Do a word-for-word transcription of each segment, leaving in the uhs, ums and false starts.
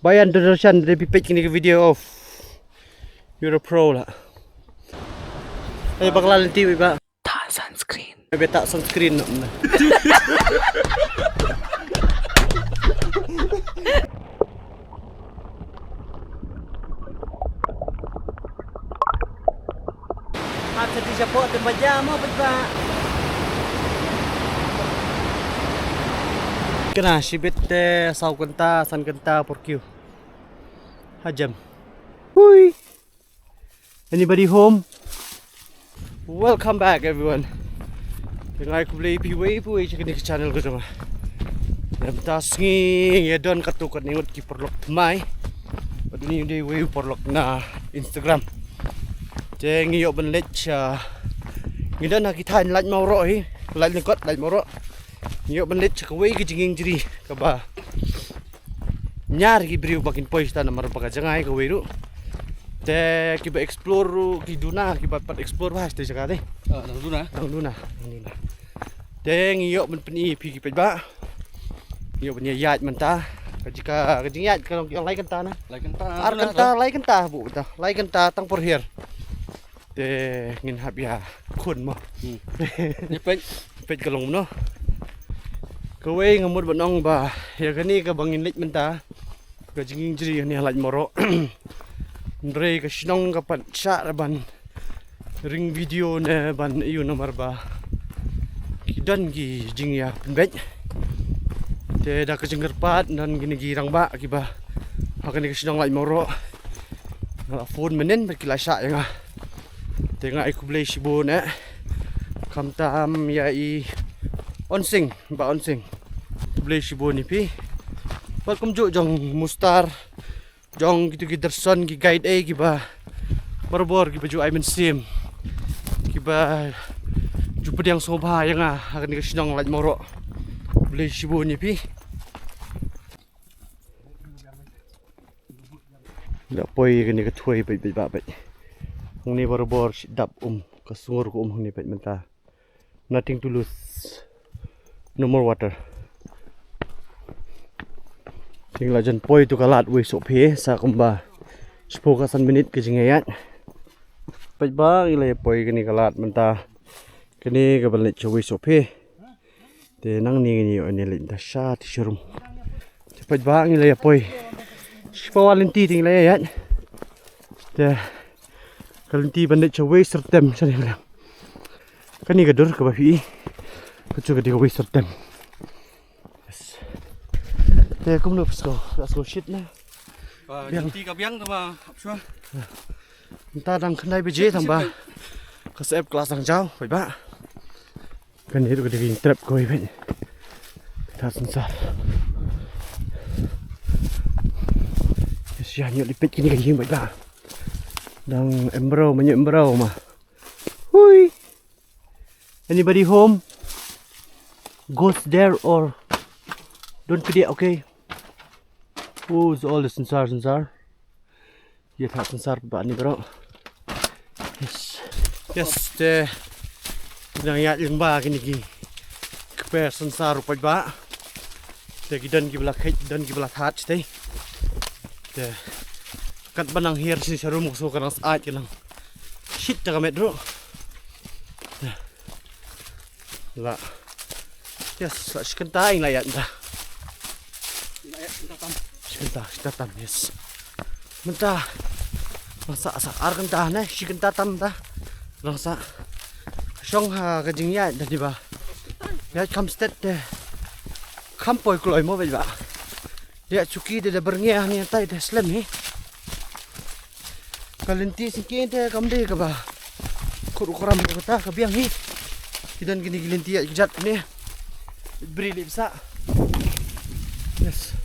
Payan Dodorshan, dei phi peit kine ki video of Europro la. Eh, bakla lynti ba. Ta sunscreen. Beta sunscreen no. At sa di siya po, ito ba dyan mo, ba? Kena, shibit te, saw kynta, san kynta, por kiew. Hajam. Hui. Anybody home? Welcome back, everyone. Te nga ai khublei phi wei phi wei sha kane ka channel ka jong nga. Mynta sngi ngi don katto katne ngut ki paralok thymmai. Bad une u dei uwei u paralok na Instagram. Te ngi ïoh ban leit sha, ngi don ha ki thaiñ Laitumkhrah hi, Laitumkhrah, Laitumkhrah. Ngi ïoh ban leit sha kawei ka jingïing jri kaba ñiar ki briew ba kin poi shata namar ba ka jngai kawei ruh. Te kiba explore ruh ki duna, kiba pat explore ba shata jaka te. Ah, nang duna. Nang duna, nang duna. Te ngi ïoh ban pyni ïa phi ki paidbah. Ngi ïoh ban ïaid mynta. Ka jaka, ka jingïaid ka long ki lai kynta na. Lai kynta. Ar kynta, lai kynta bu ta. Lai kynta tang por hiar. Te ngin hap ïa khun mo. Hmm. Ïa peit. Peit ka long no. Kawei nga mut ban ong ba ïa kane kaba ngin leit mynta, ka jingïing jri kane ha Laitumkhrah. Hynrei ka shnong ka pat shah ban ring video ne ban ïoh namar ba ki don ki jingïapynbeit. Te da ka jingkyrpad don kine ki rangbah kiba ha kane ka shnong Laitumkhrah. Nga la phone mynnin bad ki la shah ïa nga. Te nga ai khublei shibun eh. Khamtam ïa i Onsing, Bah Onsing. Khublei shibun ïa phi. Bad kumjuh jong Mustar, jong kito ki dyrson, ki guide eh kiba barabor kiba ju ai mynsiem, kiba ju pdiang sngewbha ïa nga ha kane ka shnong Laitumkhrah. Khublei shibun ïa phi. La poi kane ka thuai beit beit ba beit. Hangne barabor shi dap um, ka sngur ka um hangne beit mynta. Nothing to lose. No more water. Te ngi la jan poi to ka lad wei soh phi sa kumba shiphew ka san minit ka jingïaid. Beit ba ngi la poi kane ka lad mynta. Kane ka ban leit sha wei soh phi. Te nangne ngin ïoh ne leit da sha te sharum. Te paidbah ngi la ïa poi. Shiphew lynti te ngi la ïa ïaid. Te ka lynti ban leit sha wei syrtem sha ne. Kane ka dur kaba phi i. Ka chu ka dei ka wei syrtem. Yes. Te kumno phi sngew, phi sngew shit ne? Biang. Lynti ka biang tang ba hap shuwa. Mynta dang khyndai baje tang ba ka sep klas dang jaw, paidbah. Kane ruh ka dei ka ïing trep kawei beit. Ka thad synsar. Ïa sha ïoh leit peit kine ka ïing beit ba. Dang em briew, ma ïoh em briew ma. Hui. Anybody home? Ghost there or don't pity, okay? Who's all the synsar synsar? Ïa thad synsar ba ni bro. Yes. Yes, te nang ïa lyngba kine ki kper synsar ruh paidbah. Te ki don kiba la kheit, don kiba la thad te. Te katba nang hiar shi sharum ka sngew ka nang syaid ka nang shit ta ka met ruh. Te. La. Yes, la shi kynta ïa ngi la ïaid mynta. Shi kynta, shi kynta tam, yes. Mynta. Nang sah, sah ar kynta ne, shi kynta tam mynta. Nang sah. Shong ha ka jingïaid da diba. Ïaid kham stet te. Kham poi kloi mo beit ba. Ïa shuki te da byrngia ni tai te slem hi. Ka lynti syngkien te kam dei kaba khut u kram kata ka biang hi. Ki don kine ki lynti ïa ki jat ne. Bri lip sa. Yes.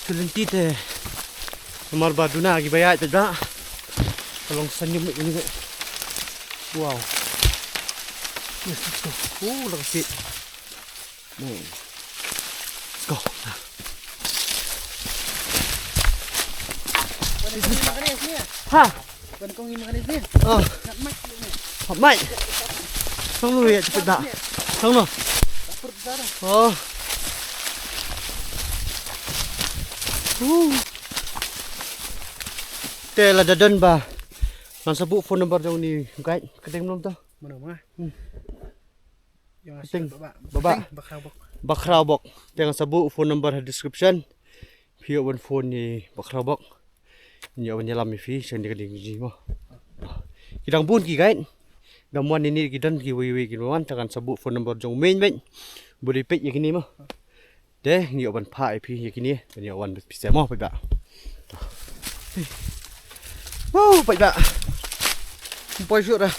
Ka lynti te. Namar ba duna kiba ïaid peit ba. Ka long sanyum ni. Wow. Yes, let's go. Oh, la ka sit. Let's go. Ha. Hap mai. Tang lu ïa cepet dah. Tang lu. Oh. Uh. Te la da don ba ngan sa buh phone number jong ni guide. Ka ding mlom to. Mano ma? Hmm. Jong Ka ding. Ba, ba, Ba, ba. Ba, ba khraw bok. Ba khraw bok. Te ngan sa buh phone number ha description. Phi ïoh ban phone ïa Ba khraw bok. Ïoh ban ïalam ïa phi sha kane ka ding jong ngi mo. Ki dang bun ki guide. Dang wan ïa ni ki don ki wei wei ki wan, te ngan sa buh phone number jong u Meiñ Meiñ. Bun ïa peit ïa kine mo. Te ngi ïoh ban phah ïa phi ïa kine, ban ïoh wan pisa mo paidbah. Wow, paidbah. Ym poi shuh re.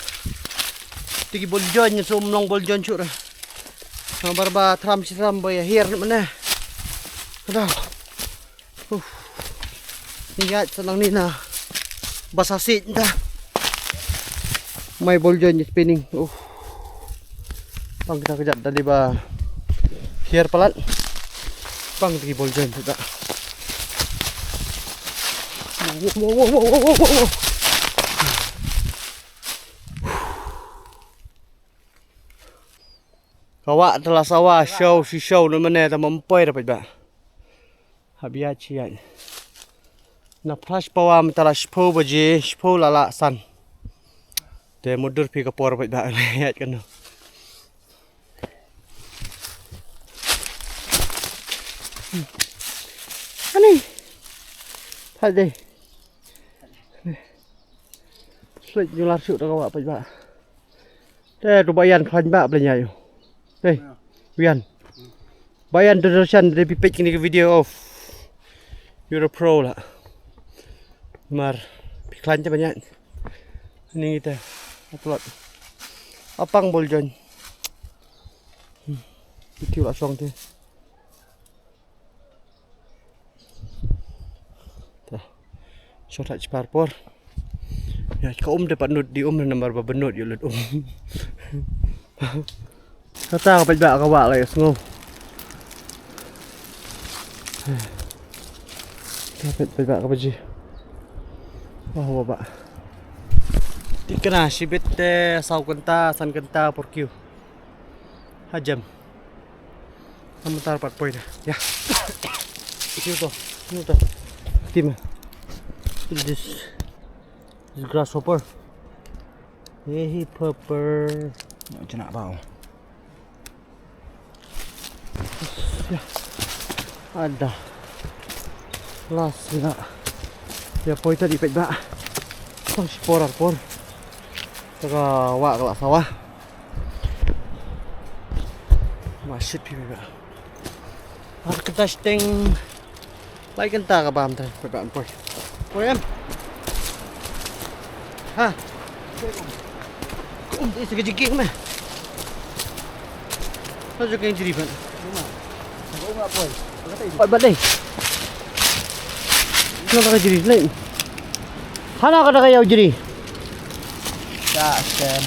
Te ki bol join, shu ym long bol join shuh re. Namar ba thram shi thram ba ïa hiar na mane. Kada. Uf. Ni ïaid sa nangne na ba sa sih nda. Mai bol join ni spinning. Uf. Pang kita kejap tadi ba hiar palat. Pang kita ki bol join kita. Wow, wow, wow, wow, wow, wow. Ka wah te la sawa shaw shi shaw na mane, tang ba ym poi re paidbah. Hap ïaid shi ïaid. Na phra shi pawa mynta la shiphew baje, shiphew la lah san. Te mutdur phi ka por paidbah, ïaid kano. Ani. Thad dei. Slide jong lar shuh da ka wah paidbah. Te tu ba ïan khlaiñ ba blei ïa u. Te. Bian. Ba ïan tu shan de phi peit kine ki video of Euro Pro la. Mar phi khlaiñ te ba ïan. Ni te. Upload. Apang bol join. Hmm. Video la song te. Te. Short haj par por. Ïa, ka um te pat nud di um namar ba bynnud ïa lut um. Kata ka paidbah ka wah la ïa sngew. Ka peit paidbah ka baji. Wah, wah, bah. Ti kena shibit te saw kynta, san kynta por kiew. Hajem. Ka mynta pat poi da. Ya. Itu to. Itu to. Tim. This, this grasshopper. Hey, hopper. Nak jenak bau. Ya. Ada. Last na. Ya poi tadi peit ba. Tang shi por ar por. Te ka wah ka la sawa. Ba shit phi ba. Ar kynta shiteng. Lai kynta ka bam te ba poi. Poi em. Ha. Ka um te ka jingkieng me. Ka jingkieng jri ban. Pat bat dei. Hana ka da ka jri, lei. Hana ka da ka ïaw jri. Da, stem.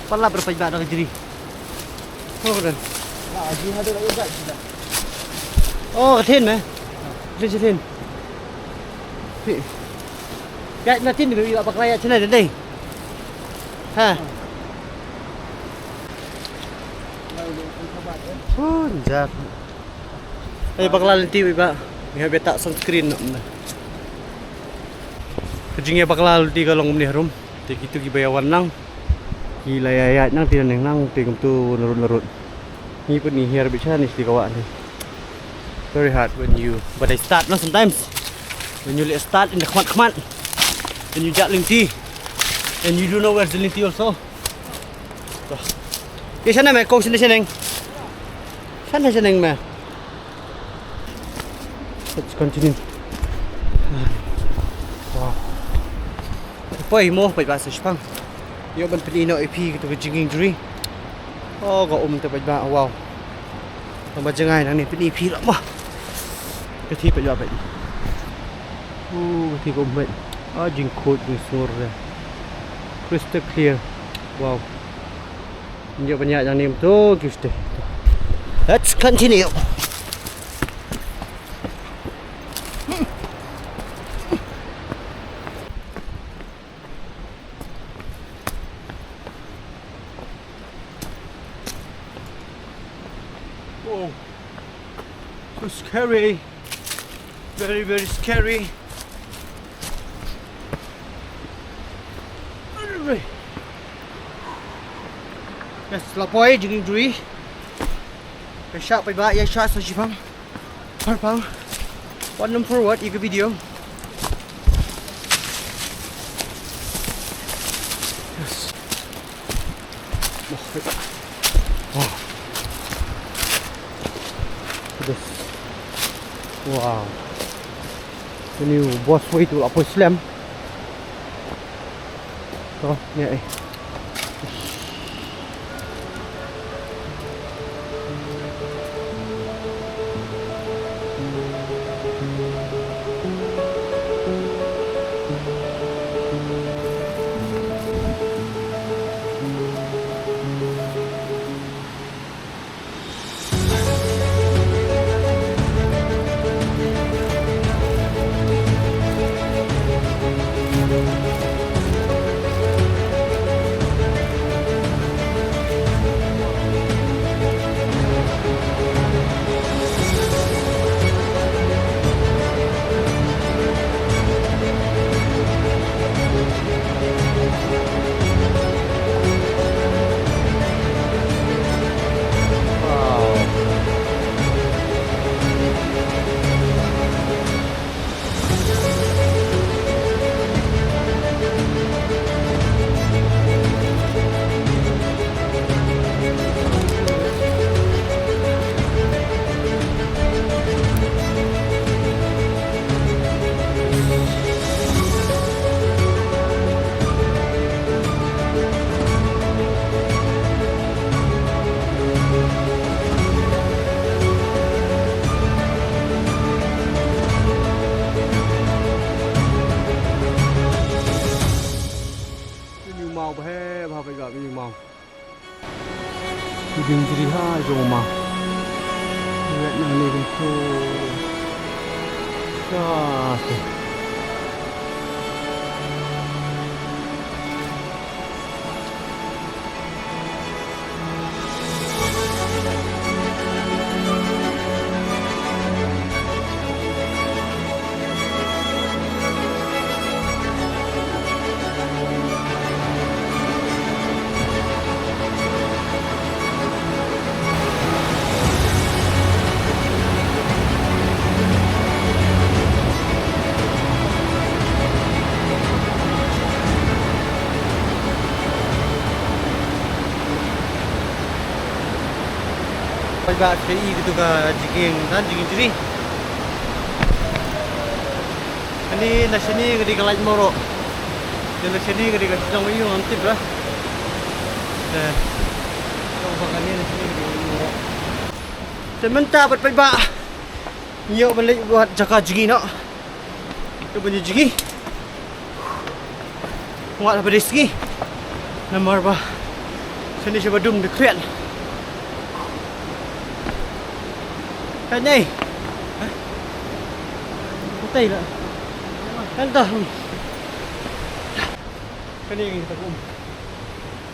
Pala berpajak da ka jri. Oh, ka don. Oh, ka thien me. Ka thien, ka thien. Ïa, na thien, ïa, bakla ïa, thien na dei. Ha. Hun, jap. Ai, bakla lynti, ba. Ngi hap ïa ta sunscreen noh. Ka jingïa bakla lynti ka long kumne harum. Te kitu kiba ïa wan lang. Ki la ïa ïaid nangta nangta te kumtu narud narud. Ngi pyn ngi hiar beit sha ni sha ka wah ni. Very hard when you, but I start, no, sometimes. When you leh start in the khmat khmat. When you jah lynti. And you don't know where's the lynti also. Ïa shane me, kong shane shaneng. Shane shaneng me. Let's continue. Wow. Poi mo, poi ba sa shipang. Ïoh ban pyni noh ïa phi kito ki jingkieng jri. Oh, ka um te poi ba, wow. Tang ba jngai nangne pyni phi lah mo. Ka thi poi ba poi. Uh, ka thi ka um poi. Ah, jingkhuid jingsngur de. Crystal clear. Wow. Ïoh ban ïaid nangne to, ki stay. Let's continue. Scary. Very, very scary. Yes, la poi jingïaid juri. Ka shah paidbah, ïa shah sa shipang. Par pang. Wat nym forward ïa ka video. Yes. Wah, paidbah. Wah. Pedas. Wow. Ini bos wei tu la poi slem. To, ni eh. Mynnyuh maw, bah, bah, bah, mynnyuh maw. Ki dieng jri ha jong ma. Wet nang ne kan tu. Sa tu. Paidbah, phi i kito ka jingkieng, ka jingkieng jri. Kane na shane ka dei ka Laitumkhrah. Kane na shane ka dei ka shnong ïa u ngam tip ra. Te, shnong ba kane na shane ka dei ka Laitumkhrah. Te mynta pat paidbah, ngi ïoh ban leit wat jaka jngi noh. Te ban ïa jngi. Wat haba dei sngi. Namar ba shane shaba dum da khriat. Ka nei. Ka tei la. Kan ta. Kane ka um.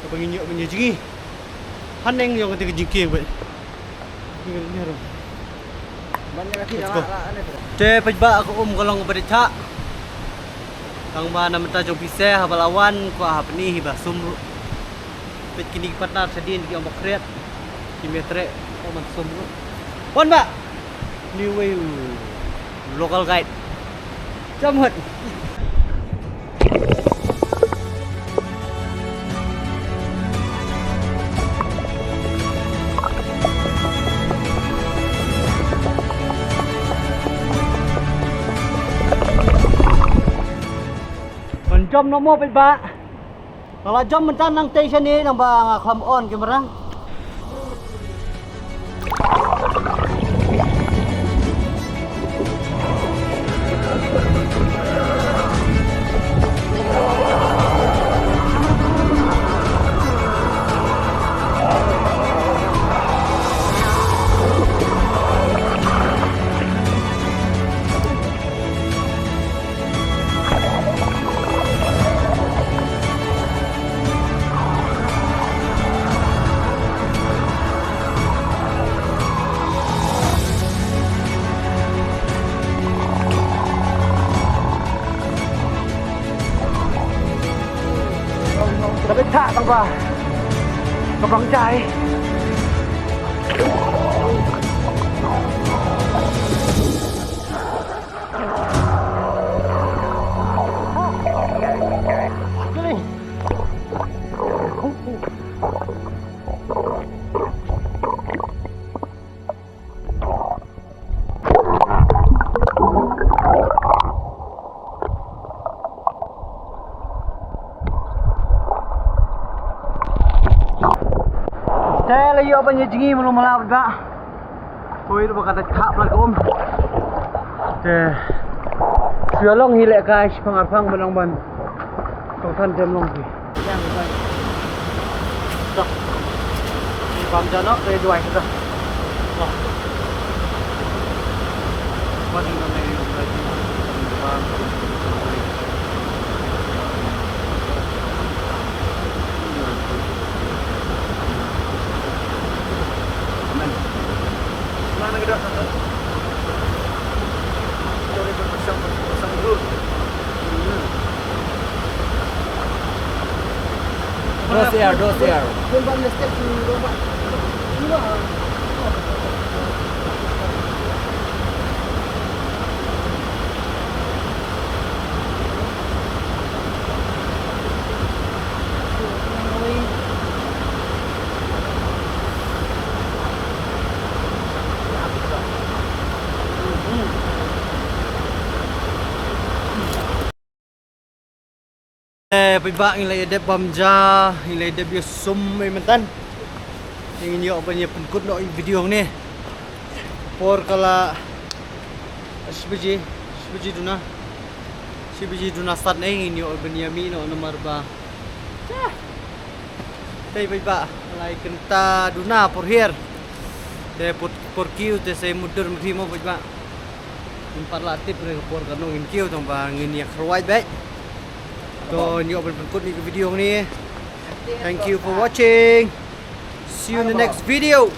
Kaba ngin ïoh ban ïa jngi. Haneng ïong kata ka jingkieng bad. Let's go. Te paidbah, ka um ka long kaba dei thah. Tang ba na mynta jong phi se haba la wan kwah hapni hi ba sum ruh. Peit kine ki partner sa dien ki ong ba khriat. Ki me treh ong ban sum ruh. Wan bah. Ni wei u local guide. Jam hot. Ban jam noh mo paidbah. Nga la jam mynta nangtei shane nang ba nga kham on camera. Ka beit tang ba ka bang jai. Te la ïoh ban ïa jngi mano mala ba. Hoi ba ka da thap la ka um. Te shu long hi leh kai shipang arpang ban long ban. Tong san tem long hi. Bam jano, dei duai kita. Wah. Wah, ini namanya bam. Amen. Mana kita? Sorry, bersama, bersama dulu. Dos air, dos air. Eh, paidbah, ngi la ïa dep bam ja, ngi la ïa dep ïa sum ei mynta. Te ngin ïoh ban ïa pynkut noh ïa video hangne. Por ka la shi baje, shi baje duna. Shi baje duna stad ne ngin ïoh ban ïa mih noh namar ba. Te paidbah, lai kynta duna por hiar. Te por, por kiew te sa mutdur mthi mo paidbah. Ngim pat lah tip re ka por kano ngin kiew tang ba ngin ïa kyrwai beit. To ngin ïoh ban pynkut ïa ka video hangne. Thank you for watching. See you in the next video.